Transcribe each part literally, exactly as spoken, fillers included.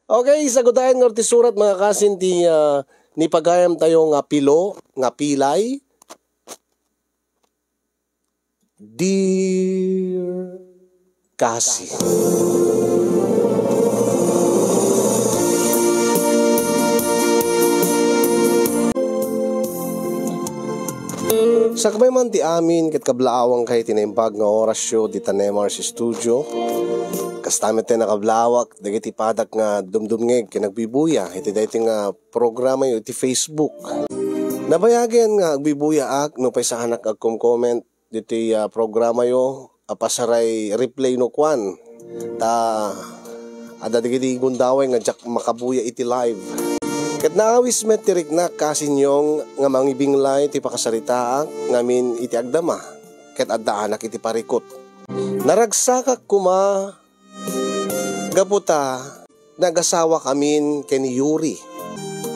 Okay, sagudayan nga ti surat, mga kasin, ti, ah, nipagayam tayo nga pilo, nga pilay. Dear Kasi. Sakbay man ti amin ket kablaawang kay ti naimbag nga orasyo dita Nemar's Studio. Kasta met ti nakablawak dagiti padak nga dumdumngeg ken nagbibuya iti daytoy nga programayo iti Facebook. Nabayagen nga agbibuyaak no pay saanak agkom-comment ditoy, ah, programayo a pasaray replay no kuan. Ta adda dagiti gundaway nga diak makabuya iti live. Ket naawis met ti riknak, kasinyong, nga mangibinglay ti pakasaritaak ngamin iti agdama, ket addaanak iti parikut. Naragsakak koma gapu ta nagasawakamin ken ni Yuri.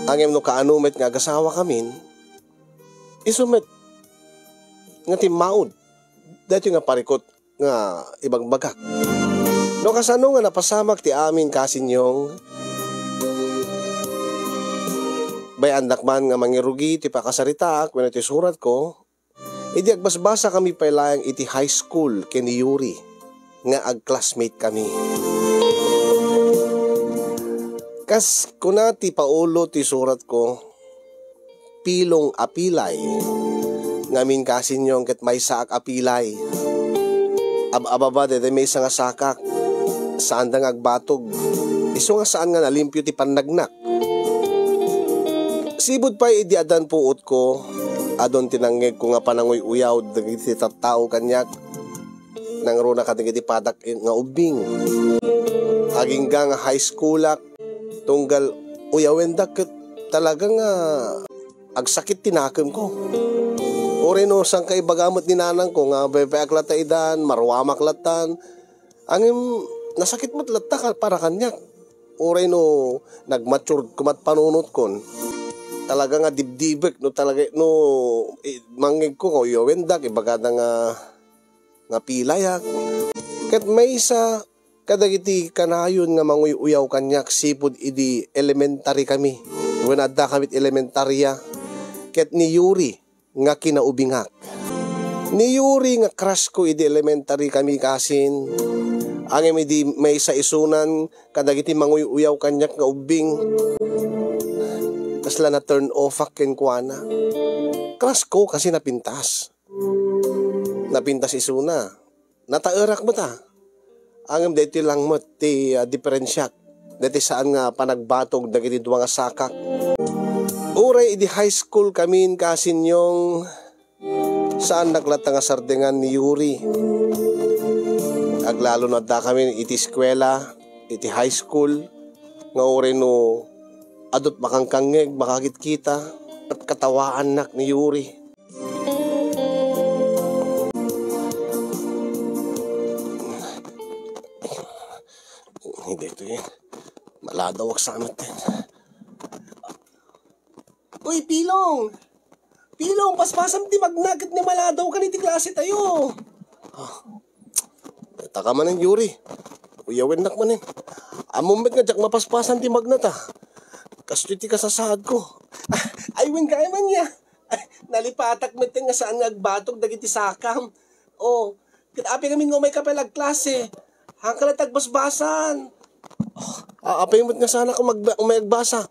Ngem no kaano met nga agasawakamin, isu met nga timmaud daytoy nga parikut nga ibagbagak. No kasano nga napasamak ti amin, kasinyong, bay-andak man nga mangirugi ti pakasaritaak wenno ti suratko, idi agbasbasakami pay laeng iti high school ken ni Yuri nga ag-classmate kami. Kas kuna ti paulo ti suratko, pilong a pilay. Ngamin, kasinyong, ket maysaak a pilay. Ab-ababa daytoy maysa nga sakak. Saanda nga agbatog. Isu nga saan nga nalimpio ti pannagnak. Sipud pay idi addan puotko, adun ti nangngegko nga pananguy-uyaw dagiti tattao kaniak. Nangruna kadagiti padak nga ubbing. Agingga nga high schoolak, tunggal uyawendak ket talaga nga agsakit ti nakemko. Uray no saan kaibaga met ni nanangko nga bebbeak latta idan, maruamak lattan. Ngem nasakit met latta ka-, para kaniak. Uray no nagmature komat panunotkon. Talaga nga dibdibek no talaga no, i-, mangngegko nga uyawendak, ibagada nga nga pilayak. Ket maysa kadagiti kanayon nga manguy-uyaw kaniak sipud idi elementary kami. Wen adda kamit elementaria. Ket ni Yuri nga kinaubingak. Ni Yuri nga crush ko idi elementary kami, kasin. Ngem idi maysa isunan kadagiti manguy-uyaw kaniak nga ubbing, kasla na turn off ak kenkuana. Crush ko kasi napintas. Napintas isuna. Nataerak met a. Ngem daytoy lang met ti, ah, diferensiak. Daytoy saan nga panagbatog dagiti dua nga sakak. Uray idi high school kamin, kasinyong, saannak latta nga sardengan ni Yuri. Aglalo no adda kami iti eskuela, iti high school, nga uray no adut makangkangngeg, makakitkita, ket katawaannak ni Yuri. Hindi ito yan. Maladawak sa amat yan. Uy, Pilong! Pilong, paspasam ti magna ket ni maladawkan iti klase tayo. Ah, taka manen, Yuri. Uyawennak manen. Ammom met nga diak mapaspasan ti magna ta. Kastoy ti kasasaadko. Ay, wen ka man ya. Nalipatak met nga saan nga agbatog dagiti sakam. Oh, ket apay ngamin nga umay ka pay la agklase. Haanka latta agbasbasan. Oh, a-, apay met nga saanak umagba-, umay agbasa.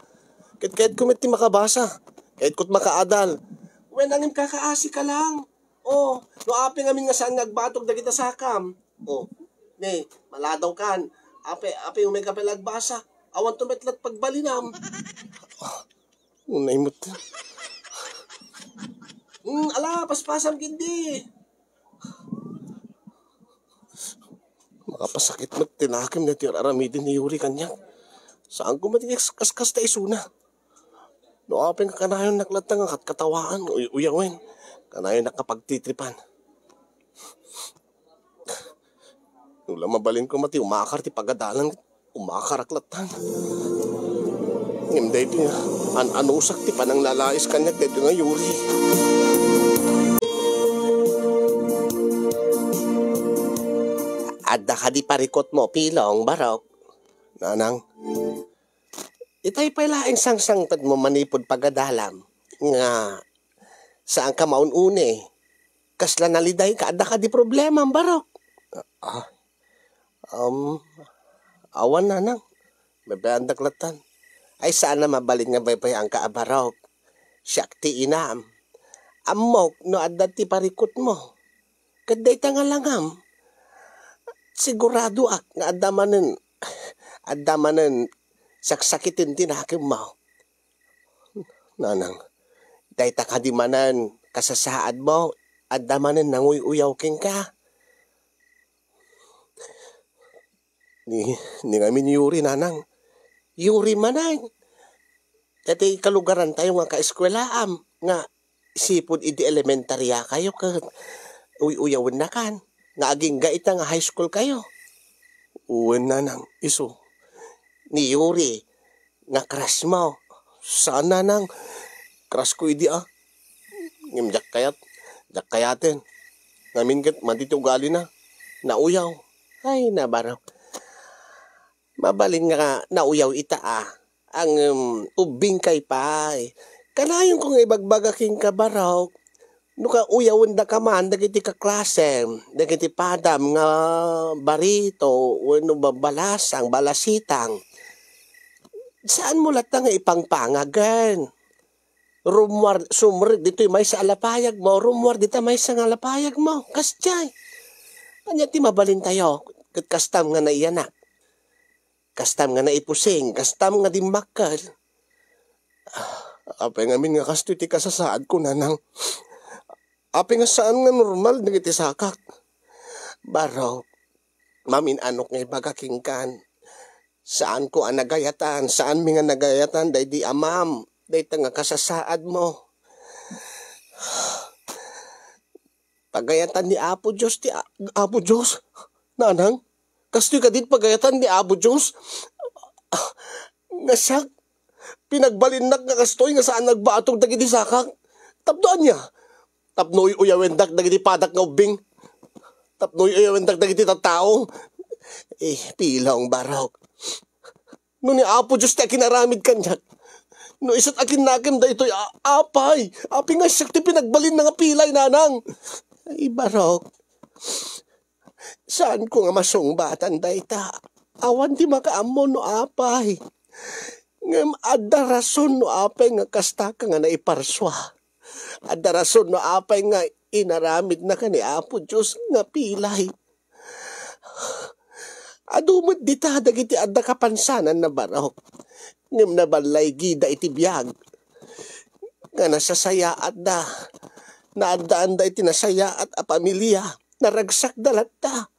Ket kayatko met ti makabasa. Kayatko't makaadal. Wen, ngem kakaasi ka lang. Oh, no apay ngamin nga saan nga agbatog dagita sakam. Oh, ne, maladawkan. Apay, apay umay ka pay la agbasa. Awanto met la't pagbalinam. Unay met. Hmm, ala, paspasam ketdi. Makapasakit met ti nakem daytoy ar-aramiden ni Yuri kaniak. Saanko met kas-, kaskasta isuna. No apay nga kanayonnak latta nga katkatawaan, uy-, uyawen. Kanayonnak nga pagtitripan. No la mabalinko met ti umakar ti pagadalan, umakarak latta. Ngem daytoy nga, an-anusak ti pananglalais kaniak daytoy nga Yuri. Adda kadi parikutmo, Pilong, barok? Nanang, Itay pay laeng sangsangpetmo manipud pagadalam nga saanka maun-uni. Kasla nalidayka, adda kadi problemam, Barok? Ah, um, awan, Nanang. Baybayandak lattan. Ay, saan a mabalin nga baybayanka a Barok. Siak ti inam. Ammok no adda ti parikutmo. Ket dayta nga langam, siguradoak nga adda manen, adda manen saksakiten ti nakemmo. Nanang, dayta kadi manen kasasaadmo, adda manen nanguy-uyaw kenka? Ni, ni ngamin Yuri, Nanang. Yuri manen. Daytoy kalugarantayo nga kaeskuelaam nga sipud idi elementariakayo ket uy-uyawennakan nga agingga ita nga high school kayo. Wen, Nanang, isu. Ni Yuri nga crush mo. Saan, Nanang? Crush ko idi, ah. Ngem diak kayat, diak kayaten. Ngamin ket madi ti ugalina. Nauyaw. Ay, nabarok. Mabalin nga nauyaw ita, ah. Ang, um, ubbingkay pay. Kanayonko nga ibagbaga kenka, Barok. No kauyawendaka man dagiti kaklasem, dagiti padam nga barito wenno ba-, balasang, balasitang, saanmo latta nga ipangpangagen. Rummuar, sumrek ditoy maysa a lapayagmo, rummuar dita maysa nga lapayagmo. Kasdiay. Ania ti mabalintayo ket kastam nga naiyanak? Kastam nga naipusing, kastam nga dimmakkel. Ah, apay ngamin nga kastoy ti kasasaadko, Nanang? Apay nga saan nga normal dagiti sakak? Barok, mamin-anok nga ibaga kenkan. Saanko a nagayatan, saanmi nga nagayatan daydi amam, dayta nga kasasaadmo. Pagayatan ni Apo Dios ti a-, Apo Dios? Nanang, kastoy kadi ti pagayatan ni Apo Dios? Ah, nga siak, pinagbalinnak nga kastoy nga saan nagbatog dagiti sakak. Tapno ania? Tapno uy-uyawendak dagiti padak nga ubbing? Tapno uy-uyawendak dagiti tattao? Eh, pilong, Barok. No ni Apo Dios ti akinaramid kaniak, no isu ti akinnakem daytoy, a-, apay, apay nga siak ti pinagbalinna nga pilay, Nanang? Ay, Barok, saanko nga masungbatan dayta. Awan ti makaammo no apay. Ngem adda rason no apay nga kastaka nga naiparsua. Adda rason no apay nga inaramidnaka ni Apo Dios nga pilay. Adu met dita dagiti adda kapansananna, Barok. Ngem naballaygida iti biag nga nasasayaatda. Naaddaanda iti nasayaat a pamilia. Naragsakda latta.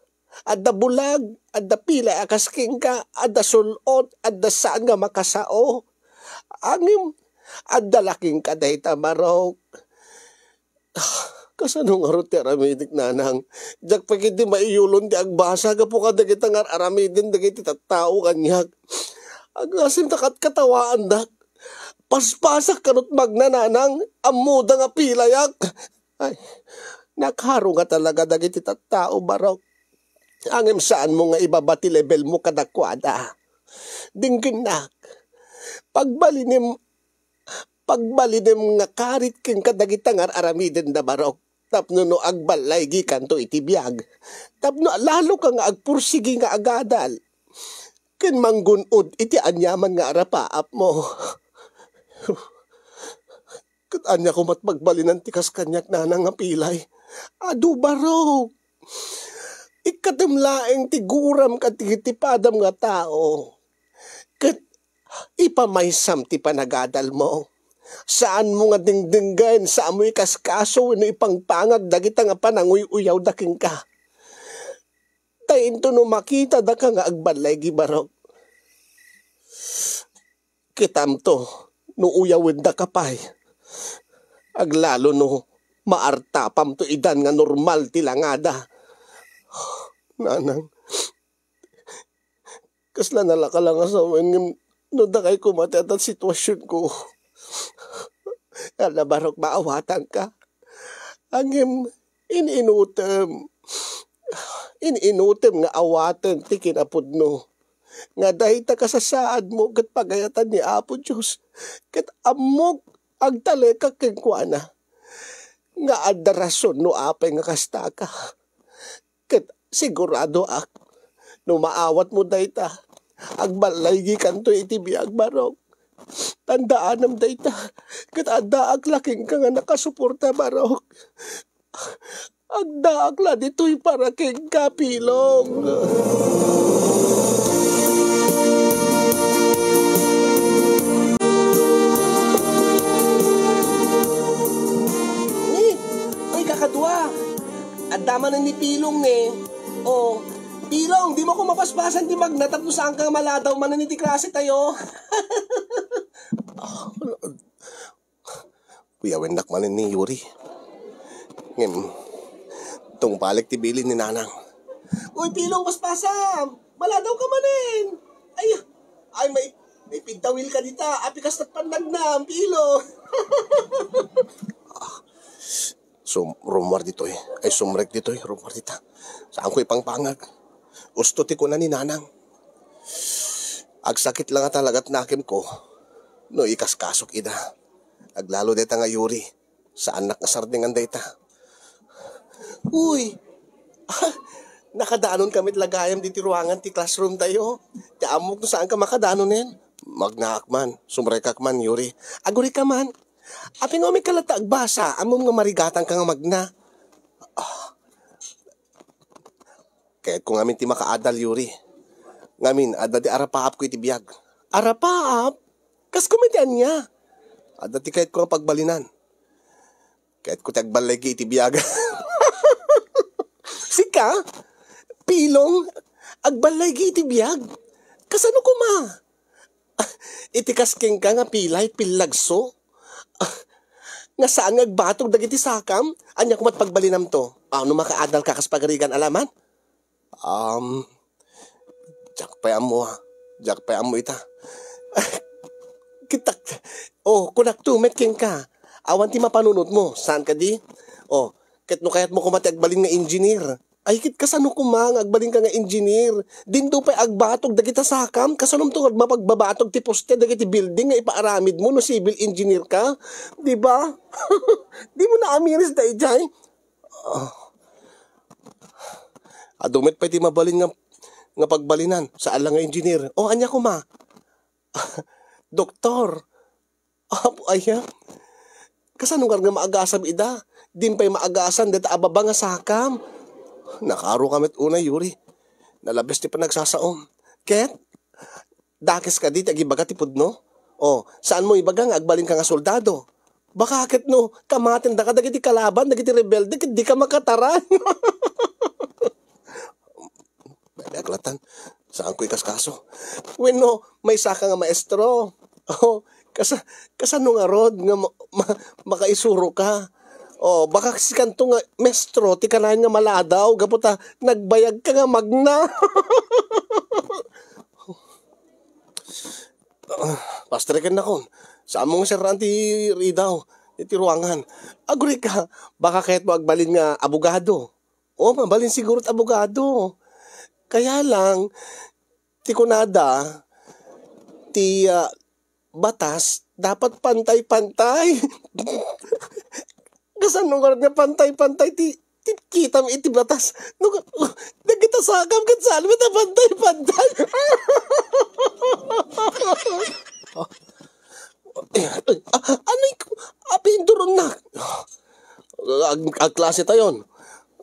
Adda bulag, adda pilay a kas kenka, adda sul-ot, adda saan nga makasao. Ngem adda la kenka dayta, Barok. Kasano ngarud ti aramidek, Nanang? Diak pay ketdi maiyulon ti agbasa gapu kadagita nga ar-aramiden dagiti tattao kaniak. Agasem ta katkatawaandak. Paspasak kanut magna, Nanang. Ammoda nga pilayak. Ay, nakaro nga talaga dagiti tattao, Barok. Ngem saanmo nga ibaba ti lebelmo kadakuada. Denggennak. Pagbalinem, pagbalinem nga karit ken kadagita nga ar-aramidenda, Barok. Tapno no agballaygikanto iti biag, tapno laloka nga agpursigi nga agadal ken manggun-od iti aniaman nga arapaapmo. Ket ania koma ti pagbalinan ti kas kaniak, Nanang, nga pilay? Adu, Barok. Ikkatem laeng ti guram kadagiti padam nga tao. Ket ipamaysam ti panagadalmo. Saanmo nga dengdenggen, saanmo ikaskaso wenno ipangpangag dagita nga pananguy-uyawda kenka. Ta intono makitada ka nga agballaygi, Barok, kitamto no uyawendaka pay. Aglalo no maartapamto idan nga normal ti langada. Nanang, kasla nalakalangas a wen ngem no dakay koma ti adda situasionko. Ala, Barok, maawatanka. Ngem in-inutem, in-inutem nga awaten ti kinapudno. nga dayta kasasaadmo ket pagayatan ni Apo Dios, ket ammok agtalekak kenkuana nga adda rason no apay nga kastaka. Ket siguradoak, no maawatmo dayta, agballaygikanto iti biag, Barok. Tandaanam dayta, ket addaak la kenka nga nakasuporta, Barok. Addaak la ditoy para kenka, Pilong. Ni, oy, kakadua. Adda manen ni Pilong, eh. Oh, Pilong, dimo ko mapaspasan ti magna tapno saanka maladaw manen iti klase tayo. Kuyawennak manen ni Yuri. Ngem, tungpalek ti bilin ni Nanang. Uy, Pilong, paspasam! Maladaw ka manen! Ay, ay, may, may pigtawil ka dita. Api kas nagpannagnam, Pilong! Ah, sum-, rummuar ditoy. Ay, sumrek ditoy. Rummuar dita. Saanko ipangpangag? Usto ti kuna ni Nanang. Agsakit la ngata lagat nakemko no ikaskasok ida. Aglalo dayta nga Yuri. Saannak nga sardingan dayta. Uy! Nakadanon kami la gayam diti ruangan ti classroom tayo. Ti ammok no saanka makadanonen. Magnaak man, sumrekak man, Yuri. Agurika man. Apin no umikka latta agbasa, ammom nga marigatangka nga magna. Ah, Kayatko ngamin ti makaadal, Yuri. Ngamin, adda ti arapaapko iti biag. Arapaap? Kas koma iti ania? Adda ti kayatko nga pagbalinan. Kayatko ti agballaygi iti biag. Sika? Pilong? Agballaygi iti biag? Kasano koma? Iti kas kenka nga pilay, pillagso? Nga saan nga agbatog dagiti sakam? Ania koma ti pagbalinamto? Ah, no makaadalka kas pagarigan a laman? Um, diak pay ammo, ah. Diak pay ammo ita. Kitak. Oh, kunakto met kenka. Awan ti mapanunotmo, saan kadi? Oh, ket no kayatmo koma ti agbalin nga engineer. Ay, ket kasano koma nga agbalinka nga engineer? Dinto pay agbatog dagita sakam? Kasanomto nga mapagbabatog ti poste dagiti building nga ipaaramidmo no civil engineer ka? Di ba? Dimo naamiris daydiay? Ah. Adu met pay ti mabalin nga, nga pagbalinan, saan la nga engineer. O, ania koma? Doktor. Apo aya? Kasano ngarud nga maagasam ida? Din pay maagasan dayta a baba nga sakam. Nakaaro ka met unay, Yuri. Nalabes ti panagsasaom. Ket, dakes kadi ti agibaga ti pudno? O, saanmo ibaga nga agbalinka nga soldado? Baka ket no, kamatendaka dagiti kalaban, dagiti rebelde, ket dika makataran. Naglatan, saanko ikaskaso. Wenno, maysaka nga maestro. O, kasa-, kasano ngarud nga ma-, ma-, makaisuro ka? O, baka sikanto nga maestro, ti kanayon nga maladaw, gapu ta nagbayag ka nga magna. Ah, pastreken nakon. Saanmo nga serraan ti ridaw, iti ruangan. Agurika, baka kayatmo agbalin nga abogado. O, mabalin siguro ti abogado. Kaya lang, ti kunada, ti, ah, batas, dapat pantay-pantay. Kasano ngarud nga pantay-pantay ti, ti kitam iti batas? No, dagita sakam ket saan met a pantay-pantay. Ah, ano ko? Apin duronna. Ag-, agklase tayon.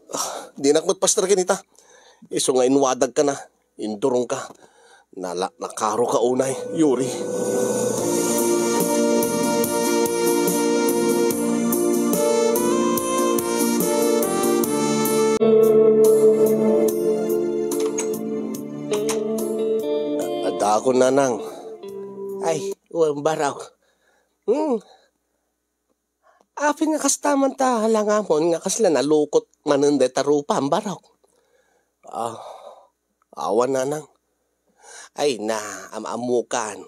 Ah, dinak met paster kenita. Isu nga inwadag ka na. Indurong ka. Nala-, nakaro ka unay, Yuri. Adda ako, nanang. Ay, wen, barok. Hmm. Apin nga kasta man ta langamon nga kasla nalukot manen dayta rupa, barok. Ah, awan, nanang. Ay na, am-ammokan.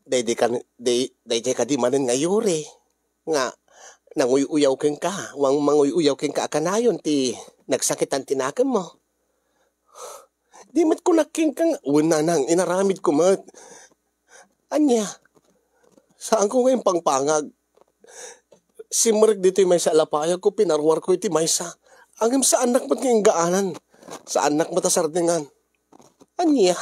Daydi kan-, day-, daydiay kadi manen nga Yuri, nga nanguy-uyaw kenka, wan manguy-uyaw kenka a kanayon ti nagsakitan ti nakemmo. Di met kunak kenka nga, wen nanang, inaramidko met. Ania? Saanko nga impangpangag. Simrek ditoy maysa a lapayagko, pinaruarko iti maysa. Ngem saannak met nga inggaanan. Saannak met a sardingan. Ania?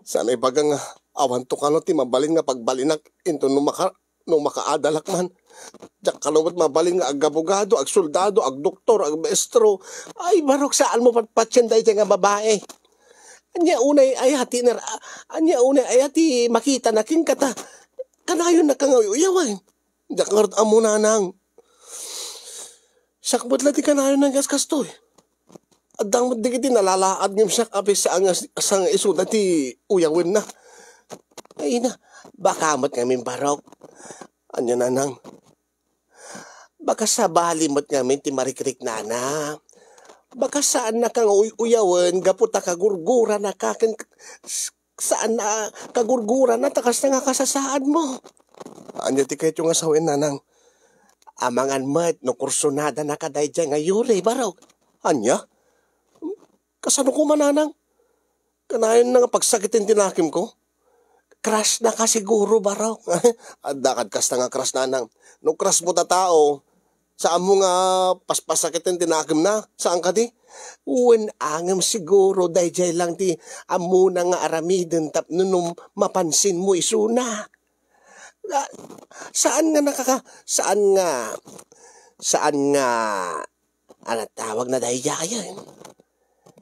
Saan a ibaga nga awanto kano ti mabalin nga pagbalinak inton no maka-, no makaadalak man. Diak kano met mabalin nga agabogado, agsoldado, agdoktor, agmaestro. Ay, barok, saanmo patpatien daydiay nga babae. Ania unay aya ti nar-, ania unay aya ti makitana kenka ta kanayonnaka nga uyawen. Diak ngarud ammo, nanang. Siak met la ti kanayon nga kas-, kastoy. Adda met dagiti nalalaad ngem siak a pigsa nga s-, saan nga isuda ti uyawenna. Ay na, baka met ngamin, barok. Ania, nanang? Baka sabali met ngamin ti marikriknana. Baka saannaka nga uy-uyawen gapu ta kagurguranaka ken s-, saan a kagurgurana ta kasta nga kasasaadmo. Ania ti kayatyo nga sawen, nanang? Amangan met no kursonadanaka daydiay nga Yuri, barok. Ania? Kasano koma, nanang? Kanayonna nga pagsakiten ti nakemko? Crush na ka siguro, barok. Adda kad kasta nga crush, nanang. No crush mo ta tao, saanmo nga paspasakiten ti nakemna? Saan kadi? Wen, ngem siguro daydiay lang ti ammona nga aramiden tapno no mapansin mo isuna. Ah, saan nga nakaka-, saan nga, saan nga, ano tawag na daydiayen?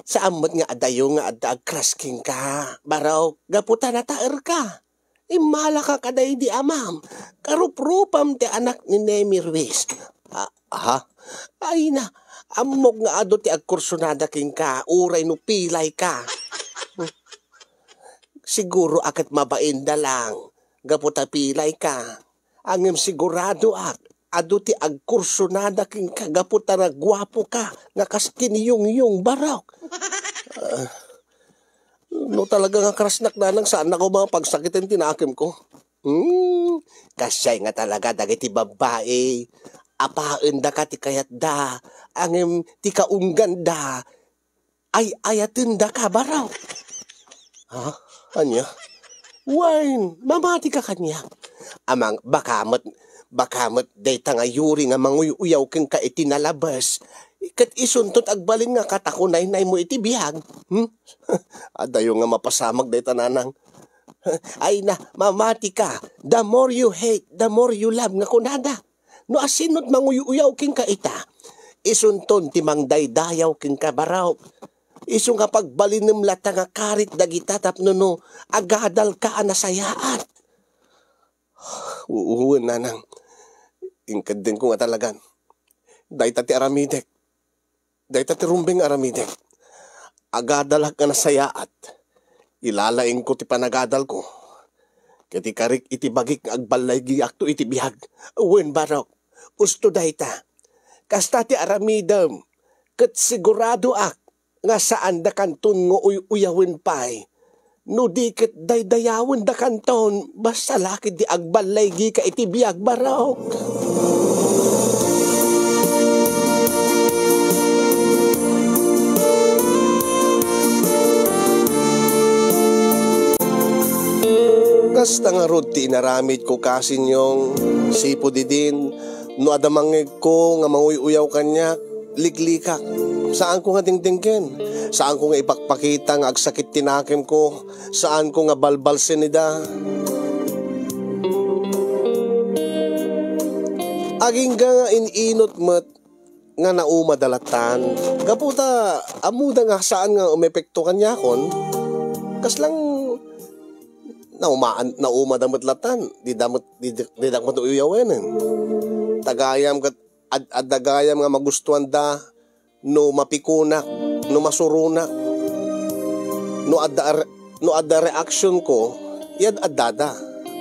Saan met nga adayo nga adda agcrush kenka, barok, gapu ta nataerka. Immalaka kadaydi amam, karuprupam ti anak ni Nemi Ruiz. Ah, aha? Ay na, ammok nga adu ti agkursunada kenka, uray no pilay ka. Siguro a ket mabain da lang, gapu ta pilay ka. Ngem siguradoak, adu ti agkursunada kenka gapu ta naguapo ka nga kas ken Yongyong, barok. Ah, no talaga nga crushnak, nanang, saannak a pagsakiten ti nakemko. Hmm, kasdiay nga talaga dagiti babbai. Apaendaka ti kayatda, ngem ti kaungganda, ay-ayatendaka, barok. Ha? Ania? Wen, mamatika kaniak. Amang, baka met, baka met dayta nga Yuri nga manguy-uyaw kenka iti nalabes, ket isunto ti agbalin nga katakunaynaymo iti biag. Hmm? Adayo nga mapasamak dayta, nanang. Ay na, mamatika. The more you hate, the more you love nga kunada. No asino ti manguy-uyaw kenka ita, isunton ti mangdaydayaw kenka, barok. Isu nga pagbalinem latta nga karit dagita tapno no agadalka a nasayaat. Wen, nanang. Inkeddengko nga talagan. Dayta ti aramidek. Dayta ti rumbeng nga aramidek. Agadalak nga nasayaat. Ilalaingko ti panagadalko. Ket ikarik iti bagik nga agballaygiakto iti biag. Wen, barok. Usto dayta. Kasta ti aramidem. Ket siguradoak nga saandakanton nga uy-uyawen pay. No di ket daydayawendakanton, basta la ket di agballaygika iti biag, barok. Kasta ngarud ti inaramidko, kasinyong, sipud idin, no adda mangngegko nga manguy-uyaw kaniak, liklikak. Saanko nga dengdenggen. Saanko nga ipakpakita nga agsakit ti nakemko. Saanko nga balbalsen ida. Agingga nga in-inot met nga naumada lattan. Gapu ta ammoda nga saan nga umepekto kaniakon, kaslang naumaan, naumada met lattan. Dida met, dida, didak met uyawenen. Ta gayam ket ad-, adda gayam nga magustuanda no mapikunak, no masuronak, no adda ar-, no adda reaksionko, yan addada.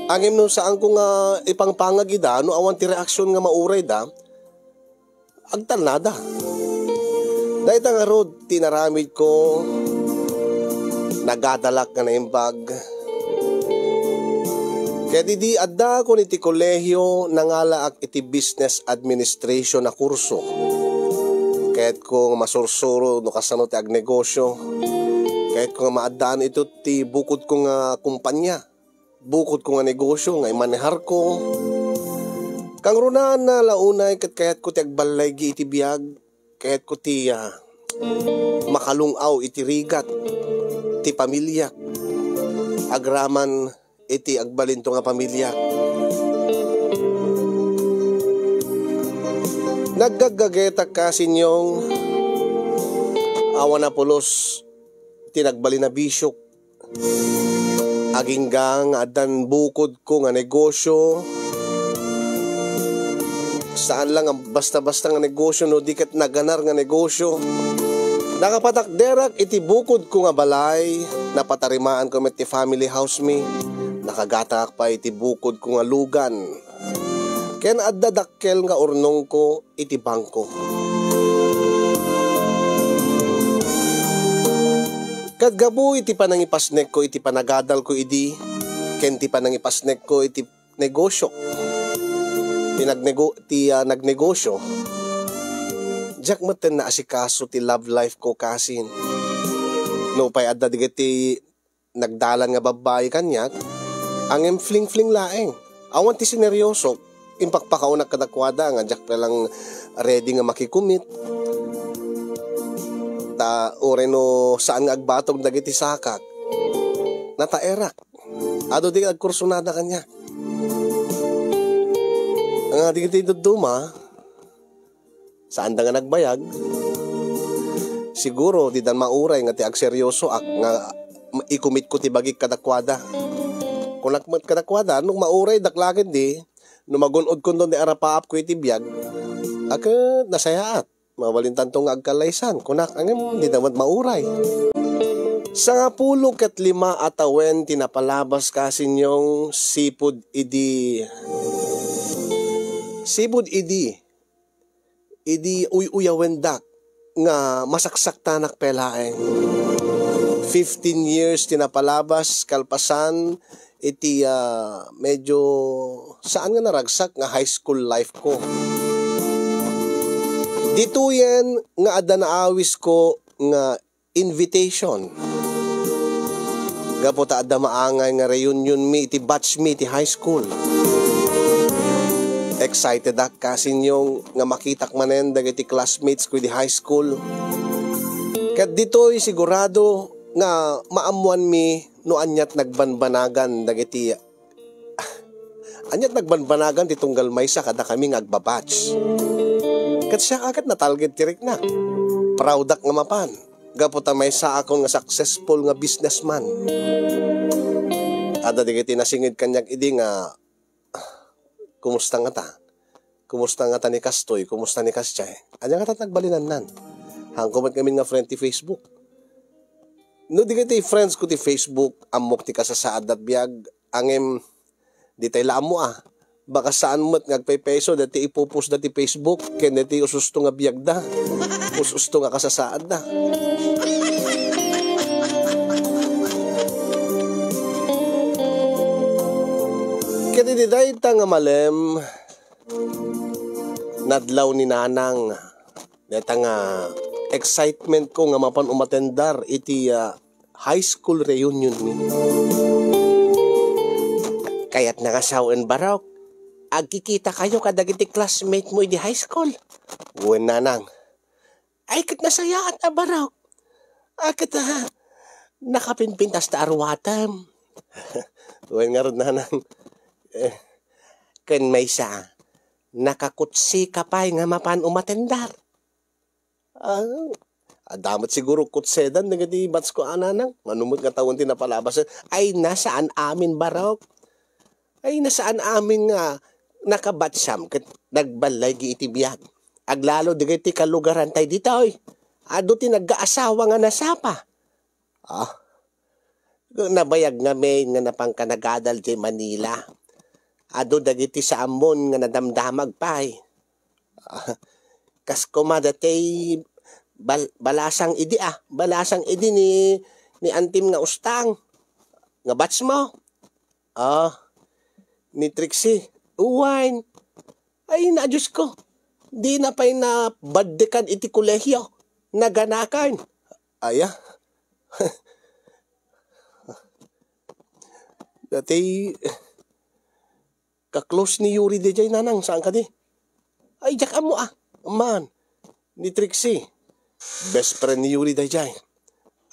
Ngem no saanko nga ipangpangag ida, no awan ti reaksion nga maurayda, agtalnada. Dayta ngarud ti inaramidko, nagadalak nga naimbag. Ket idi addaakon iti kolehio, nangalaak iti business administration a kurso. Kayatko nga masursuro no kasano ti agnegosyo. Kayatko nga maaddaan ito ti bukodko nga kumpanya. Bukodko nga negosyo nga imaneharko. Kangrunaanna la unay ket kayatko ti agballaygi iti biag. Kayatko ti, ah, makalung-aw iti rigat ti pamiliak. Agraman iti agbalinto nga pamiliak. Naggaggagetak, kasinyong, awan a pulos ti nagbalin a bisiok. Agingga nga addan bukodko nga negosyo. Saan lang nga basta-basta nga negosyo, no di ket naganar nga negosyo. Nakapatakderak iti bukodko nga balay, napatarimaanko met ti family house mi. Nakagataak pay iti bukodko nga lugan. Ken adda dakkel nga urnongko iti bangko. Ket gapu iti panangipasnekko iti panagadalko idi, ken ti panangipasnekko iti negosyo, ti nagnego-, ti, ah, nagnegosyo, diak metten naasikaso ti love life ko, kasin. Nupay adda dagiti nagdalan nga babbai kaniak, ngem fling-fling laeng. Awan ti sineryoso. Impakpakaunak kadakuada nga diak pay lang ready nga makikumit. Ta uray no saan nga agbatog dagiti sakak, nataerak. Adu ti agkursunada kaniak. Nga dagiti dudduma, saanda nga nagbayag. Siguro, didan mauray nga ti agseryosoak nga ikumitko ti bagik kadakuada. Kunak met kadakuada, no mauray, daklagen di, no magun-odkon ti arapaapko iti biag, a ket nasayaat. Mabalintanto nga agkallaysan, kunak, ngem dida met mauray. Sangapulo ket lima a tawen ti napalabas, kasinyong, sipud idi, sipud idi, idi uy-uyawendak nga masaksaktanak pay laeng. Fifteen years ti napalabas kalpasan iti, ah, medyo saan nga naragsak nga high school life ko. Ditoyen nga adda naawisko nga invitation. Gapu ta adda maangay nga reunion mi iti batch mi iti high school. Excited ak, kasinyong, nga makitak manen dagiti classmates ko iti high school. Ket ditoy sigurado nga maammuan mi no aniat nagbanbanagan dagiti Aniat nagbanbanagan ti tunggal maysa kadakami nga agbabatch. Ket siak a ket natalged ti rikna. Proudak nga mapan. Gapu ta maysaakon nga successful nga businessman. Adda dagiti nasinged kaniak idi nga, "Kumusta ngata? Kumusta ngata ni kastoy? Kumusta ni kastiay?" Ania ngata ti nagbalinannan? Haanko met ngamin nga friend ti Facebook. No dagiti friends ko ti Facebook, ammok ti kasasaadda ti biag, ngem ditay la ammo a. Baka saan met nga agpaypayso dagiti ipupostda ti Facebook ken dagiti ususto nga biagda. Ususto nga kasasaadda. Ket iti dayta nga malem, nadlaw ni Nanang. Dayta nga excitement ko nga mapan umatendar iti, ah, high school reunion mi. Kayatna nga sawen, Barok, agkikitakayo kadagiti classmate mo idi high school. Wen, Nanang. Ay, ket nasayaat a, Barok. A, ket, ah, nakapinpintas ta aruatem. Wen ngarud, Nanang. Eh, ken maysa, nakakutsika pay nga mapan umatendar. Ah, adda met siguro kutsedan dagiti batch ko a, Nanang. Mano met nga tawen ti napalabas. Ay, na, saan amin, Barok. Ay, na, saan amin nga nakabatcham ket nagballaygi iti biag. Aglalo dagiti kalugarantay ditoy. Adu ti nagkaasawa nga nasapa. Ah, nabayag ngamin nga napanka nagadal diay Manila. Adu dagiti saammon nga nadamdamag pay. Ah, kas koma dati bal-, balasang idi, ah, balasang idi ni, ni antim nga Ustang. Nga batch mo? Ah, ni Trixie. Uwain. Ay, na, Diyos ko. Dina pay nabaddekan iti kolehio. Naganakan. Aya? Dati, ka-close ni Yuri dayjay, nanang, saan kadi? Ay, diak ammo, ah. Man, ni Trixie. Best friend ni Yuri dayjay.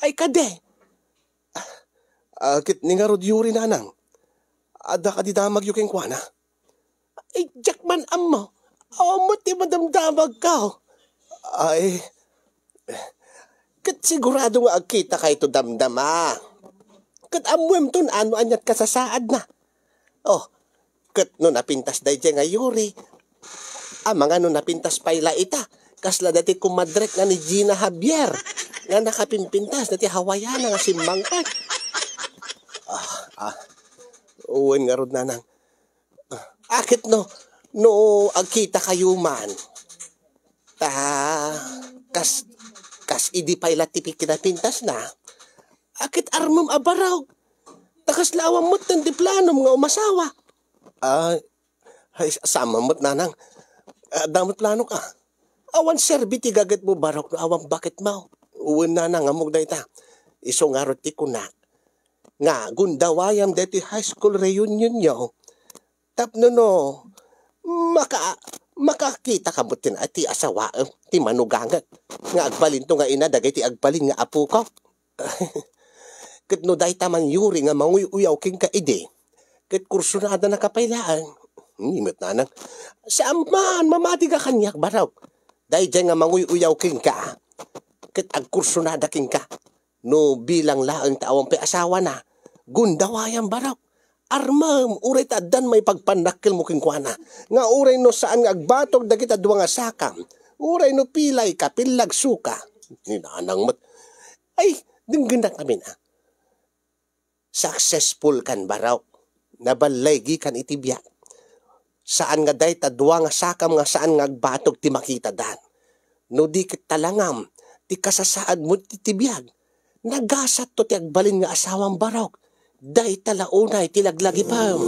Ay, kadi. Ah, ket ni ngarud Yuri, nanang. Adda kadi damagyo kenkuana? Ay, diak man ammo. Awan met ti madamdamagko. Ay, ket sigurado nga agkitakayto damdama. Ket ammoemto no aniat kasasaadna. Oh, ket no napintas dayjay nga Yuri, amangan no napintas pay la ita, kasla daytoy kumadrek nga ni Gina Javier, nga nakapimpintas daytoy Hawaiana nga simmangpet. Ah, ah. Wen ngarud, nanang. Ah, ket no, no agkitakayo man, ta kas, kas idi pay la ti pi-, kinapintasna, a ket armem a barok. Ta kasla awan met ti planom nga umasawa. Ah, ay, saan man met, nanang. Adda met planok, ah. Awan serbi ti gagetmo barok no awan baketmo. Wen, nanang, ammok dayta. Isu ngarud ti kunak nga gundawayam daytoy high school reunionyo. Tapno no, maka-, makakitaka met ti, ti asawaem, ti manugangek, nga agbalinto nga ina dagiti agbalin nga apoko. Ket no dayta man, Yuri, nga manguy-uyaw kenka idi, ket kursunadana ka pay laeng. Ni met, nanang. Saan man, mamatiga kaniak, barok. Dayjay nga manguy-uyaw kenka, ket agkursunada kenka. No bilang laeng ta awan pay asawana, gundawayam, barok. Armem, uray ta addan maipagpannakkelmo kenkuana, nga uray no saan nga agbatog dagiti dua nga sakam, uray no pilay ka, pillag suka. Ni nanang met. Ay, denggennak amin, ah. Successful kan, barok. Naballaygi kan iti biag. Saan nga dayta dua nga sakam nga saan nga agbatog ti makitadan. No di ket talangam ti kasasaadmo ti, ti biag. Nagasatto ti agbalin nga asawam, barok. Dayta la unay ti laglagipem.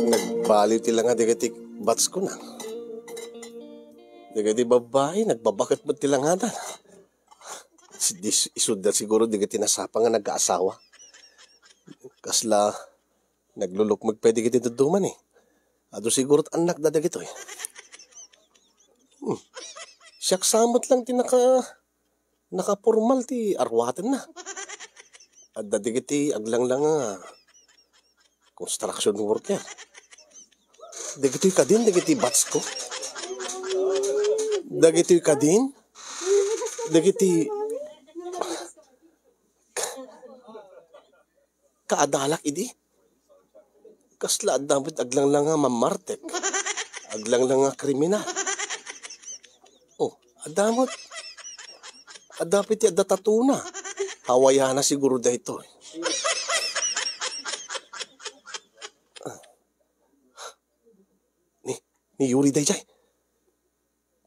Nagbaliw ti langa dagiti batsko na. Dagiti babbai, nagbabaket met ti langada. Si-, dis-, isudda siguro dagiti nasapa nga nagkaasawa. Kasla naglulukmeg pay dagiti dadduma, eh. Adu siguro annakda dagitoy. Hmm. Siak sa met lang ti naka-, nakapormal ti arwatenna. Adda dagiti aglanglanga construction worker. Dagitoy kadin, dagiti batsko. Dagitoy kadin, dagiti kaadalak idi. Kasla adda met aglanglanga mamartek. Aglanglanga kriminal. Oh, adda met. Adda pay ti adda tatuna. Hawaiana siguro daytoy. Ni, ni Yuri dayjay.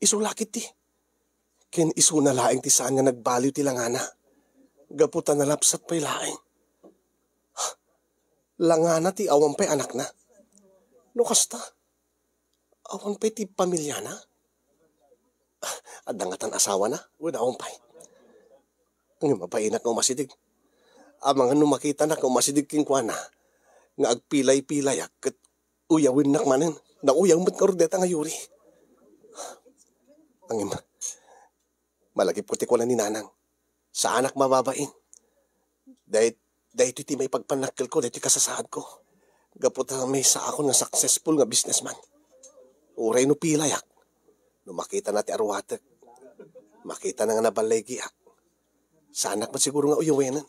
Isu la ketdi. Ken isuna laeng ti saan nga nagbaliw ti langana. Gapu ta nalapsat pay laeng. Langana ti awan pay anakna. No kasta, awan pay ti pamiliana. Adda ngatan asawana? Wen, awan pay. Ngem abainak nga umasideg. Amangan no makitanak nga umasideg kenkuana, nga agpilay-pilayak ket uyawennak manen. Nauyaw met ngarud dayta nga Yuri. Ngem, malagipko ti kuna ni Nanang. Saanak mababain. Day-, daytoy ti maipagpannakkelko, daytoy kasasaadko. Gapu ta maysaakon nga successful nga businessman. Uray no pilayak, no makitana ti arwatek, makitana nga naballaygiak, saanak met siguro nga uyawenen.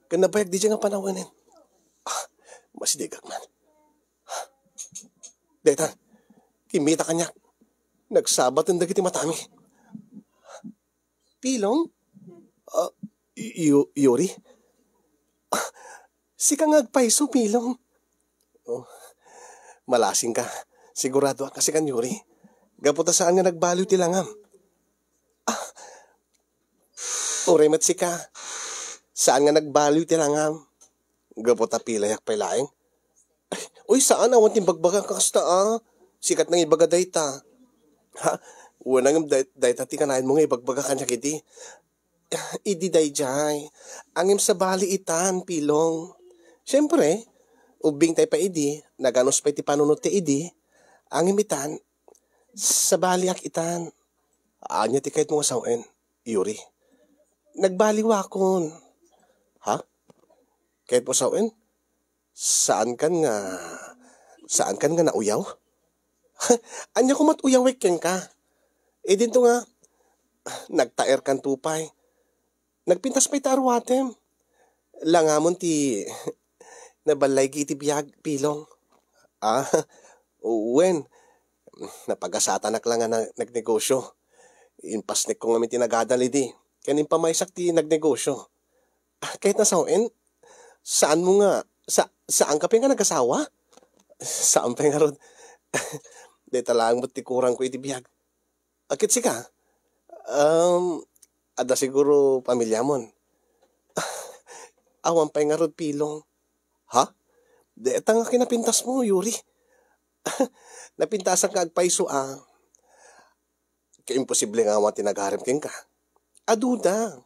Ken nabayag daydiay nga panawenen. Ah, masidegak man. Dayta, kimmita kaniak. Nagsabaten dagiti matami. Pilong? Ah, y-, y-, Yuri? Ah, sika nga agpayso, Pilong. Oh, malasingka. Siguradoak nga sikan, Yuri. Gapu ta saan nga nagbaliw ti langam. Ah, Uray met sika. Saan nga nagbaliw ti langam. Gapu ta pilayak pay laeng. Uy, saan, awan ti imbagbaga kasta, ah. Sika ti nangibaga dayta. Ha? Wen, ngem day-, dayta ti kanayon mo nga ibagbaga kaniak idi. Idi daydiay. Ngem sabali itan, Pilong. Siempre, ubbingtay pay idi, naganus pay ti panunot ti idi. Ngem itan, sabaliak itan. Ania ti kayatmo nga sawen, Yuri? Nagbaliwakon. Ha? Kayatmo sawen? Saankan nga, saankan nga nauyaw? Ania koma ti uyawek kenka? Idinto nga, nagtaerkanto pay. Nagpintas pay ta aruatem. Langamon ti naballaygi iti biag, Pilong. Ah, wen, napagasatanak la nga na-, nagnegosio. Impasnekko ngamin ti nagadal idi. Ken impamaysak ti nagnegosio. Ah, kayatna sawen, saan mo nga, sa-, saanka pay nga nagasawa? Saan pay ngarud. Dayta laeng met ti kurangko iti biag. Ket sika? Um, adda siguro pamiliamon. Awan pay ngarud, Pilong. Ha? Dayta nga kinapintasmo, Yuri. Napintasak nga agpayso a. Ket imposible nga awan ti nagarem kenka. Aduda.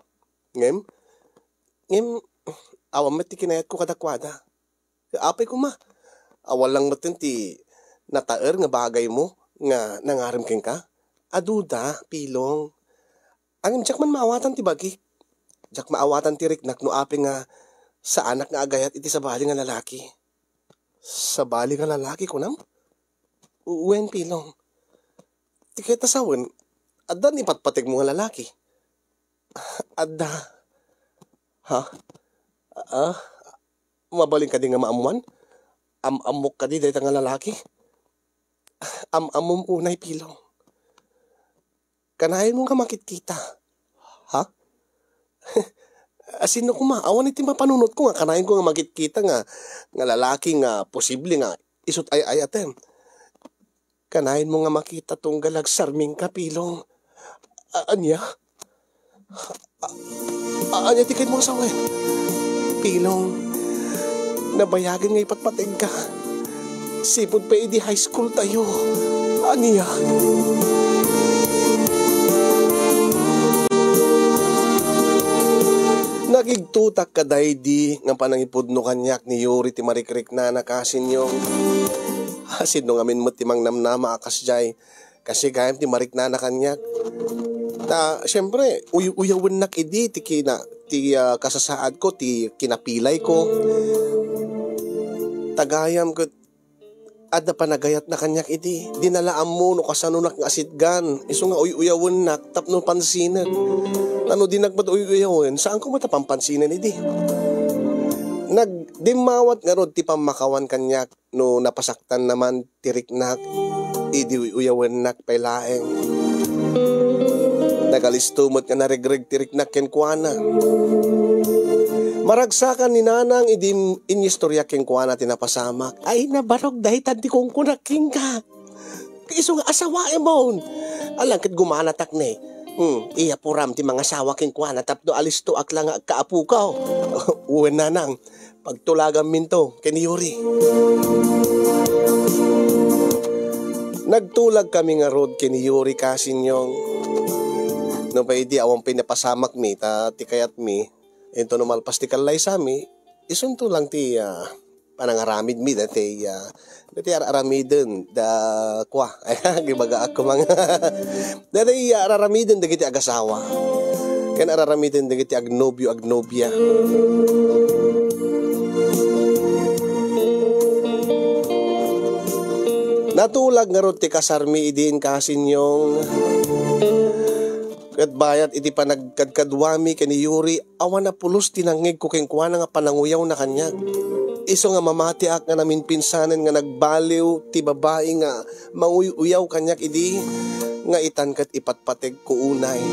Ngem, ngem, awan met ti kinayatko kadakuada. Apay koma, awan lang metten ti nataer nga bagaymo nga nangarem kenka? Aduda, Pilong. Ngem diak man maawatan ti bagik. Diak maawatan ti riknak no apay nga saanak nga agayat iti sabali nga lalaki. Sabali nga lalaki, kunam? Wen, Pilong. Ti kayatna sawen, adda ni patpategmo nga lalaki? Adda. Ha? Ah? Mabalin kadi nga maammuan? Am-ammok kadi dayta nga lalaki? Am-ammom unay, Pilong. Kanayon mo nga makitkita. Ha? Asino koma? Awan iti mapanunotko nga kanayon ko nga makitkita nga, nga lalaki nga posible nga isut ay-ayatem. Kanayon mo nga makita tunggal agsarmingka, Pilong. A-, ania? A-, a-, ania ti kayatmo nga sawen? Pilong, nabayagen nga ipatpategka. Sipud pay idi high school tayo. Ania? Nagigtutak kadaydi nga panangipudno kaniak ni Yuri ti marikriknana, kasinyong. Asino ngamin met ti mangnamnama a kasdiay? Kasi gayam ti mariknana kaniak. Ta, siyempre, uy-, uyawennak idi ti kina-, ti, ah, kasasaadko, ti kinapilayko. Ta gayam ket adda panagayatna kaniak idi. Di na la ammo no kasanonak nga asitgan. Isu nga uy-uyawennak tapno pansinen. Ta no dinak met uy-uyawen, saanko met a pampansinen idi. Nagdimmawat ngarud ti pammakawan kaniak no napasaktanna man ti riknak, idi uyawennak pay laeng. Nagalisto met nga naregreg ti riknak kenkuana. Maragsakan ni Nanang idi inyistoriak kenkuana ti napasamak. Ay, nabarog daytan ti kunkunak kenka. Isu nga asawaemon. Alang ket gumanatak ne. Hmm, iyapuram ti mangasawa kenkuana tapno alistoak la nga agkaapuko. Wen, Nanang. Pagtulaganminto ken ni Yuri. Nagtulagkami ngarud ken ni Yuri, kasinyong. Nupay idi awan pay napasamakmi, ta ti kayatmi, intono malpas ti kallaysami, isunto lang ti, ah, panangaramidmi, dati, ah, dati ar-aramiden da kua. Gibagaak koma nga. Dati, ah, ar-aramiden dagiti agasawa. Ken ar-aramiden dagiti agnobio, agnobia. Natulag ngarud ti kasarmi idin, kasinyong. Ket bayat iti panagkadkaduami ken ni Yuri, awan a pulos ti nangngegko kenkuana nga pananguyawna kaniak. Isu nga mamatiak nga naminpinsanen nga nagbaliw ti babai nga manguy-uyaw kaniak idi, nga itan ket ipatpategko unay.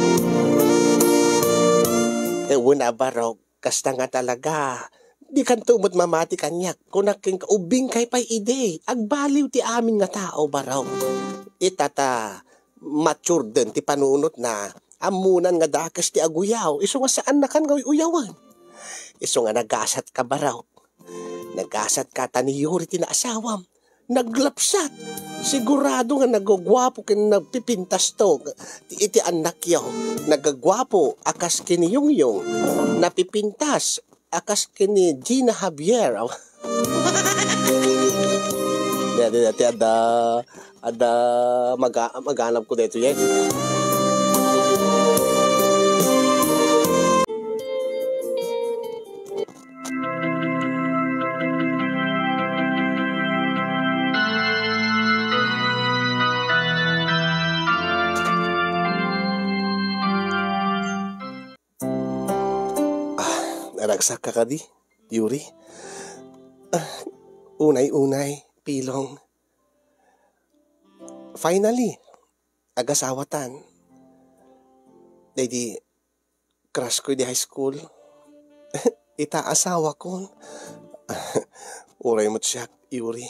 Eh, wen a barok, kasta nga talaga. Dikanto met mamati kaniak, kunak kenka, ubbingkay pay idi. Agbaliw ti amin nga tao, barok. Ita ta, matureden ti panunotna. Ammonan nga dakes ti aguyaw, isu nga saannakan nga uy-uyawen. Isu nga nagasatka, barok. Nagasatka ta ni Yuri ti naasawam. Naglapsat. Sigurado nga nagaguapo ken nagpipintas to iti annakyo. Nagaguapo a kas ken ni Yongyong. Napipintas a kas ken ni Gina Javier. Dati, dati, adda, adda maga-, maganabko daytoy, eh. Ah, naragsakka kadi, Yuri? Ah, unay-unay, Pilong. Finally, agasawatan. Daydi, crush ko idi high school. Ita asawakon. Uray met siak, Yuri.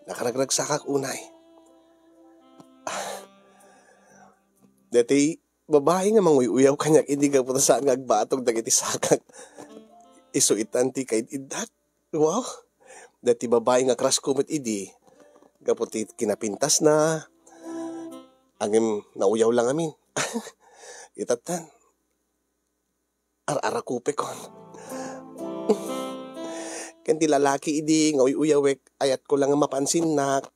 Nakaragragsakak unay. Daytoy babai nga manguy-uyaw kaniak idi gapu ta saan nga agbatog dagiti sakak. Isu itan ti kaid-iddak. Wow! Daytoy babai nga crush ko met idi, gapu ti kinapintasna, ngem nauyaw la ngamin. Itatan, ar-arakupekon. Ken ti lalaki idi nga uy-uyawek, ayatko la nga mapansinnak.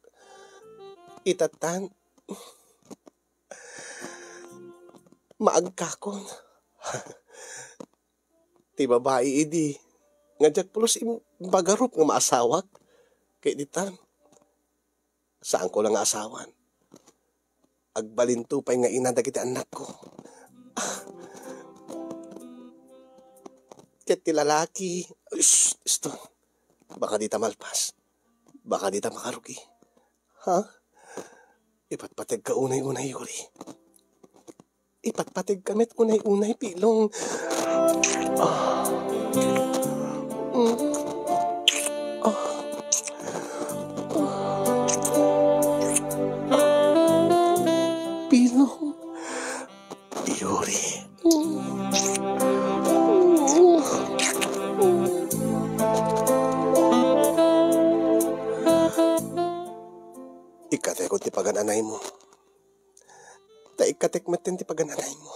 Itatan, maagkakon. Ti babai idi nga diak pulos im-, impagarup nga maasawak. Ket ditan, saanko la nga asawan. Agbalinto pay nga ina dagiti annakko. Ket ti lalaki, shh, iston. Baka dita malpas. Baka dita makarugi. Ha? Ipatpategka unay-unay, Yuri. Ipatpategka met unay-unay, Pilong. Ah. Mm. Ah. Ah. Pilong. Yuri. Ikkatekon ti pagan-anaymo. Ta ikkatek metten ti pagan-anaymo.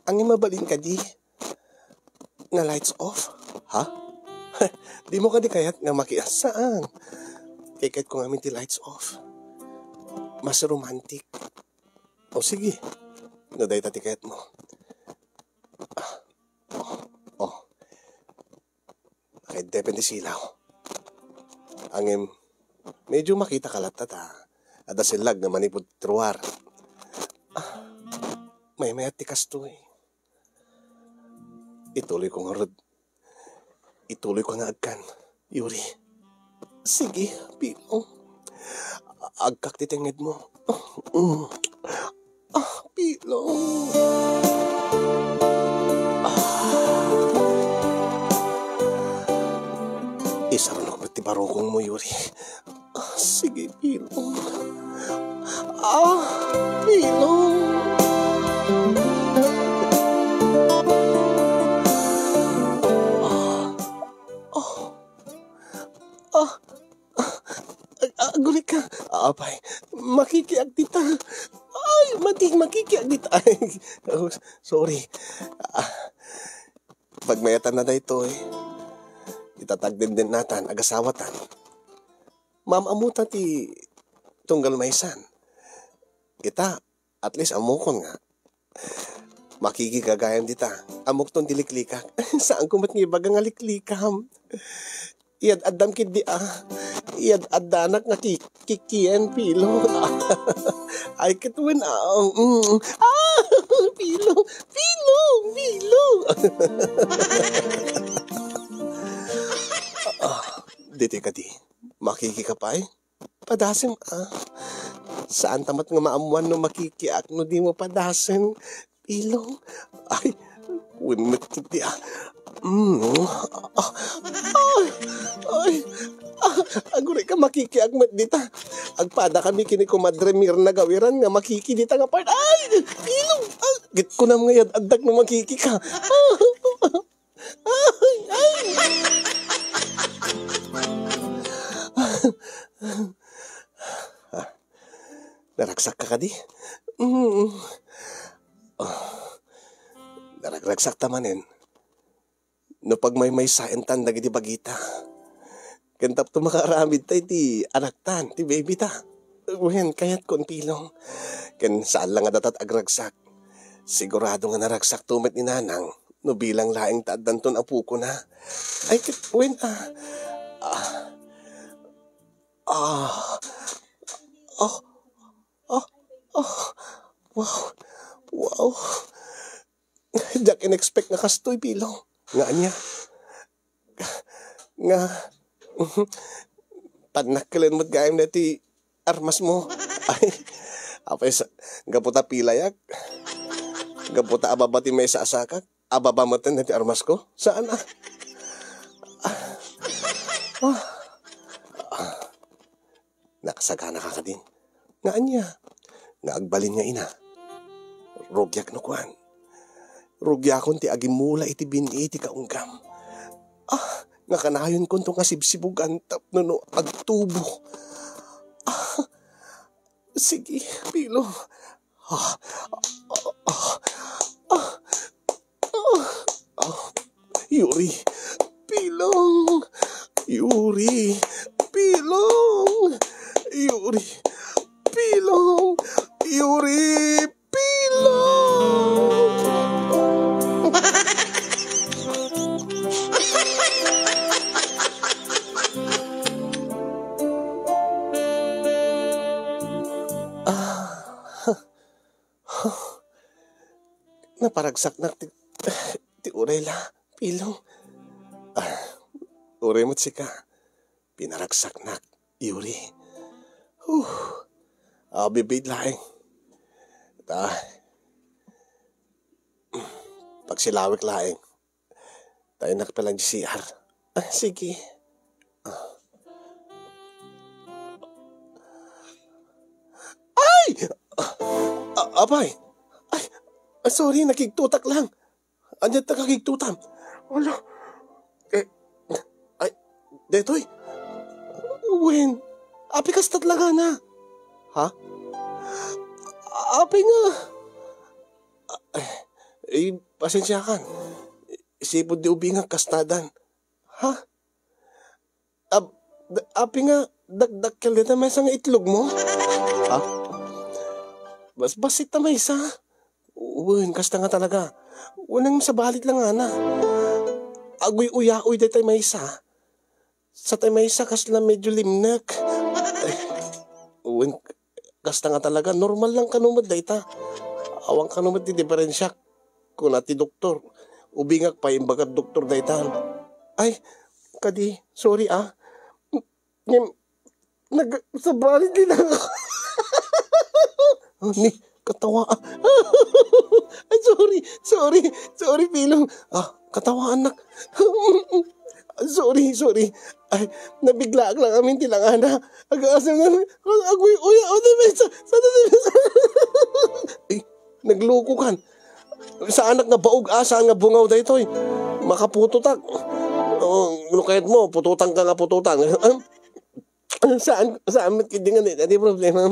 Ngem mabalin kadi nga lights off? Ha? Dimo kadi kayat nga maki-, saan? Kayatko ngamin ti lights off. Mas romantic. O sige, no dayta ti kayatmo. Ah, oh, oh. Nakaiddepen ti silaw. Ngem, medyo makitaka latta ta adda sellag nga manipud ti ruar. Ah, maymayat ti kastoy. Ituloyko ngarud. Ituloyko nga agkan, Yuri. Sige, Pilong. Agkak ti tengngedmo. Mm. Ah, Pilong. Ah. Isarunok met ti barukongmo, Yuri. Ah, sige, Pilong. Ah, Pilong. Ah, ah, ah, ah, agurika. Apay, makikiag dita. Ay, mati, makikiag dita. Ay, oh, sorry. Ah, pagmayatan na daytoy. Itatagdenden natan, agasawatan. Maam-amuta ti tunggal maysan. Ita, at least ammokon nga. Makikigagayam dita. Ammokton ti liklikak. Saanko met nga ibaga nga liklikam. Iyad-addam ketdi a. Iyad-addanak nga ki-, kikien, Pilong. Ay, ket wen, ah, mm. Ah, Pilong, Pilong, Pilong. Ah, ditoy kadi. Makikika pay? Padasem, ah. Saanta met nga maammuan no makikiak no dimo padasem, Pilong. Ay, wen met ketdi, ah. Mm. Ah, ay, ay. Ah, agurika makikiak met dita. Agpadakami ken ni Komadre Mirna Gawiran nga makiki dita nga part. Ay, Pilong. Ah. Ket kunam nga iyad-addak no makikika. Ay, ay. Ah, naragsakka kadi? Mm. Ah, naragragsakta manen. No pagmaymaysaentan dagiti bagita. Ken tapno makaaramidta iti anaktan, ti babyta. Wen, kayatkon, Pilong. Ken saan la nga datat agragsak. Sigurado nga naragsakto met ni Nanang no bilang laeng ta addanton apokona. Ay, ket, wen, ah, ah, ah, ah, ah, ah, wow, wow. Diak in-expect nga kastoy, Pilong. Nga ania? Nga, pannakkel met gayam daytoy armasmo. Ay, apay sa, gapu ta pilayak. Gapu ta ababa ti maisasakak. Ababa met daytoy armasko. Saan, ah? Ah. Ah. Nakasaganaka kadin? Nga ania? Nga agbalin nga ina. Rugiak no kuan. Rugiakon ti agimmula iti bin-i ti kaunggam. Ah, nga kanayonkonto nga sibsibugan tapno no agtubo. Ah, sige, Pilo. Ah, ah, ah, ah, ah, ah. Yuri, Pilong. Yuri, Pilong. Yuri, Pilong. Yuri, Pilong. Ah. Naparagsaknak ti, ti uray la, Pilong. Ah, uray met sika. Pinaragsaknak, Yuri. Huh. Aw, bibiit laeng. Ta, pagsilawek laeng. Tayo nakapala di C R. Ah, sige. Ah. Ay! Ah, apay! Ay, ah, sorry, nakigtutak lang. Anya ta kakigtutam? Ala, eh, ay, detoy? Wen, apay kastat langana? Ha? Apay nga? Ah, eh, eh, pasensiakan. Sipud di ubingak kastadan. Ha? Ap-, da-, apay nga dakdakkel dayta maysa nga itlogmo? Ha? Basbasit ta maysa? Wen, kasta nga talaga. Wen, sabalit langana. Aguy-uyaoy dayta maysa. Sa tay maysa kasla medyo limnek. Wen, kasta nga talaga, normal lang kano met dayta. Awan kano met ti diferensiak, kuna ti doktor. Ubingak pay, imbagad doktor dayta. Ay, kadi, sorry, ah. Ngem, nag-, sabali din ako. Oh, ni, katawa. Ay, sorry, sorry, sorry, Pilong. Ah, katawaan nak. Sorry, sorry. Ay, nabiglaak lang amin ti langana. Agasam na, aguy, uy, ano may sa, sa, sa, eh, nagluko kan. Saanak nga baog, ah, saan nga bungaw daytoy. Makaputotak. Oh, no kayat mo, pututan ka nga pututan. Saan, saan met kadi nga ni, di problema.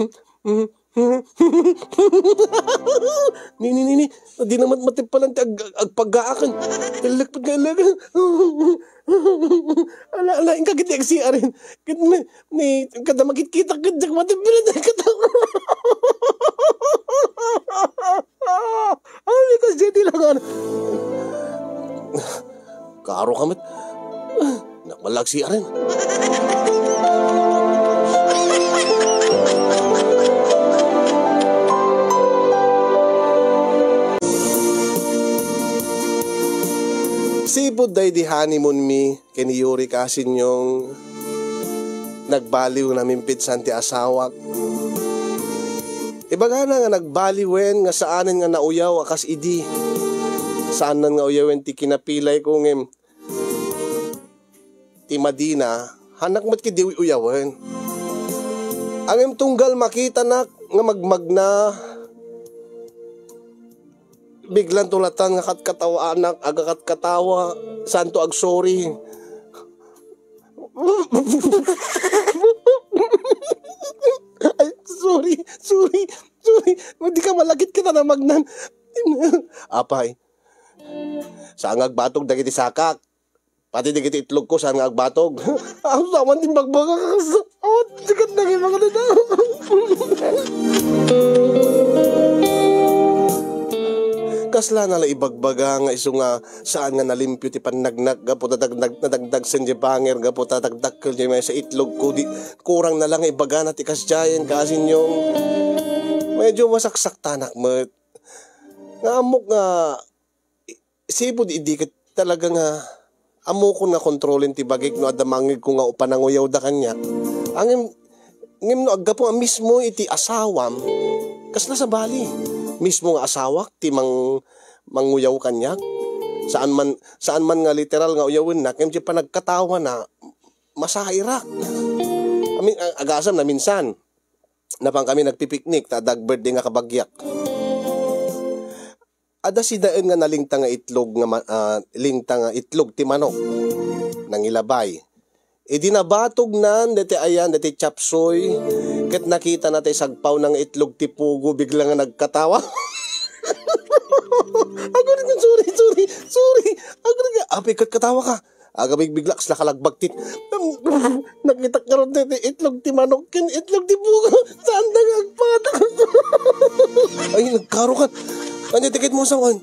Ni, ni, ni, ni. Di naman matippalan ti ag-, ag-, agpagaakan. Talagpag nga alaga. Ala, ala, inka kiti agsiarin. Kit ni, ni, kada makitkitak kit, diak matippalan ti agkatawa. Ay, kas J D lang, ano. Karo ka met. Nak malagsi aren. Sipud daydi honeymoon mi ken ni Yuri Casinyong, nagbaliw namin pidsan ti asawak. Ibagana nga nagbaliwen nga saanen nga nauyaw a kas idi. Saanen nga uyawen ti kinapilayko ngem ti madina, hannak met kadi uyawen. Ngem tunggal makitanak nga magmagna, Biglan tulatan nga katkatawaanak, agakatkatawa, santo agsorry. Ay, sorry, sorry, sorry. Di ka malagit kita na magnan. Apay, saan nga agbatog dagiti sakak? Pati dagiti itlog ko, saan nga agbatog? Awan din bagbaga ka, awan, sikat na kayo mga tao. Kasla na la ibagbaga nga isu nga saan nga nalimpyo ti pannagnak gapu ta dagdag, nadagdag sen di banger gapu ta dagdakkel di maysa itlog ko, di kurang na lang nga ibagana ti kasdiayen, kasinyo. Medyo masaksaktanak met. Nga ammok nga, i-, sipud idi ket talaga nga ammokon nga kontrolen ti bagik no adda mangngegko nga pananguyawda kaniak. Ngem, ngem no aggapu nga mismo iti asawam, kasla sabali. Mismo nga asawak ti mang-, manguyaw kaniak. Saan man, saan man nga literal nga uyawennak, ngem ti panagkatawana, masairak. Amin, a-, agasam na minsan, napan kami nagpipiknik, ta dag birthday nga kabagyak. Adda sidaen nga nalingta nga itlog nga ma-, ah, lingta nga itlog ti manok. Nangilabay. Idi nabatognan deti ayan, deti chapsoy, ket nakitana ti sagpawna nga itlog ti pugo, bigla nga nagkatawa. Agurit nga, sorry, sorry, sorry. Agurit nga, apay ket katawa ka? Agabigbiglak, kasla kalagbag ti. Nakitak ngarud ti itlog ti manok ken itlog ti pugo. Saan da nga agpada? Ay, nagkarukan. Anya, tikit mo sa kuan?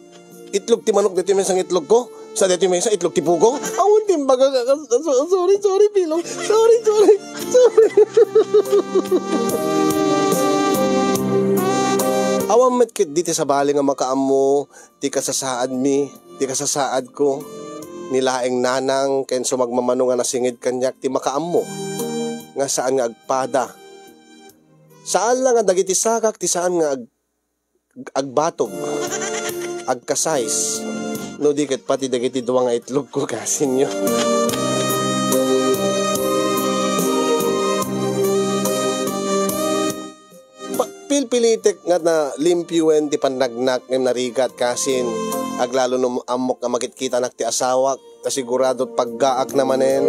Itlog ti manok, dito may isang itlog ko. Sa dito may isang itlog ti pugo. Awan, timbaga ka. So-, sorry, sorry, Pilong. Sorry, sorry. Sorry. Awan met ket di ti sabali nga makaammo ti kasasaadmi, ti kasasaadko, ni laeng nanang ken sumagmamano nga nasinged kaniak ti makaammo nga saan nga agpada. Saan la nga dagiti sakak ti saan nga ag-, agbatog, agkasize, no di ket pati dagiti dua nga itlog ko, kasinyo. Pa-, pilpilitek nga nalimpioen ti pannagnak ngem narigat, kasin. Aglalo no ammok nga makitkitanak ti asawak, ta sigurado paggaak na manen.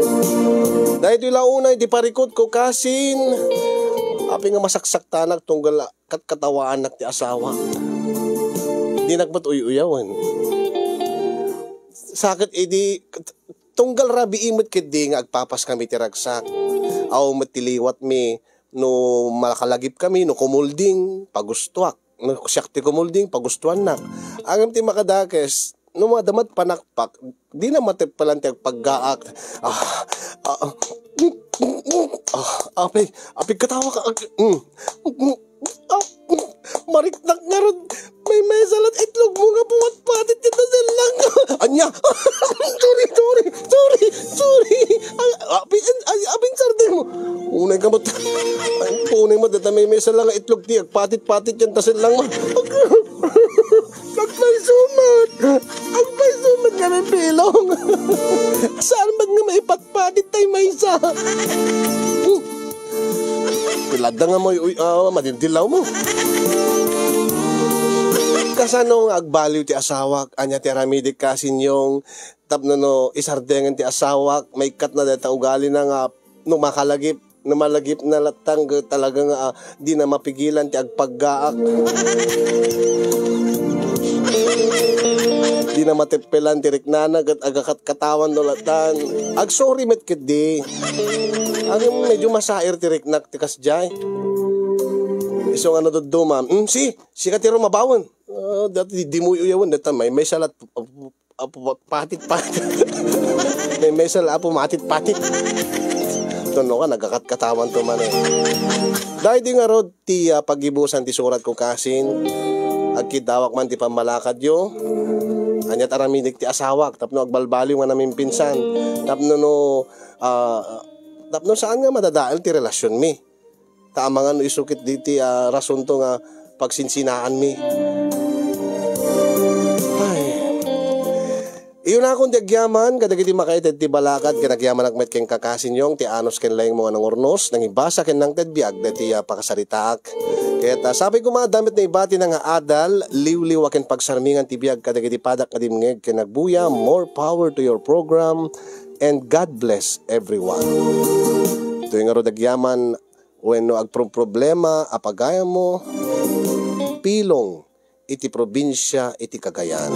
Daytoy la unay ti parikutko, kasin. Apay nga masaksaktanak tunggal katkatawaanak ti asawak. Dinak met uy-uyawen. Sakit idi, tunggal rabii met ketdi nga agpapas kami ti ragsak. Aw met ti liwatmi, no makalagip kami, no kumulding, pagustuak. No siak ti kumulding, pagustuannak. Ngem ti makadakes, no madama ti panakpak, dina mateppelan ti agpaggaak. Ah, ah, ah, ah, apay, apay, katawa ka. Mm. Ah, mariknak ngarud. Maymaysa la't itlog mo nga pumatpatit ti tasellang. Anya? Sorry, sorry, sorry, sorry. Ay, apin, ay, apin, sardeng mo. Unay ka mo. Unay mo, data maymaysa lang nga itlog ti agpatit-patit yan tasellang mo. Agpaysumat! Agpaysumat nga may pilong! Saan man nga maipatpatit tay maysa? Piladda nga mo, uy, ah, madindilaw mo. Kasano nga agbaliw ti asawak? Anya ti aramidek, kasinyong, tapno no isardengen ti asawak, maikkat na deta ugali na nga no makalagip, no malagip na lattang, talaga nga, ah, di na mapigilan ti agpaggaak. Di na mateppelan ti riknana ket agakatkatawan no latan. Agsorry met ketdi. Ang medyo masair ti riknak ti kasdiay. Isu nga nadudduma. Hmm, si, sika ti rumabawen. Ah, dati di, di mo uyawen, data maymaysa la't apo, patit, patit. Maymaysa la apo, matit, patit. Tuno ka, nagakatkatawan to man eh. Daydi ngarud ti, ah, paggibusan ti surat ko, kasin. Agkiddawak man ti pammalakadyo. Aniat aramidek ti asawak, tapno agbalbaliw nga namimpinsan. Tapno no, ah, tapno saan nga madadael ti relasyonmi. Ta amangan no isu ket diti, ah, rason to nga pagsinsinaanmi. Ay. Iyunakon ti agyaman kadagiti makaited ti balakad, ken agyamanak met ken kakasinyong ti anus ken laeng mo nga nangurnos, nangibasa ken nangted biag daytoy a pakasaritaak. Ket, ah, sapay koma, dayta met naibati na nga adal, liwliwa ken pagsarmingan ti biag kadagiti padak nga dimngeg ken agbuya. More power to your program, and God bless everyone. Daytoy ngarud agyaman wenno agproproblema a pagayammo, pilong iti probinsia iti Cagayan.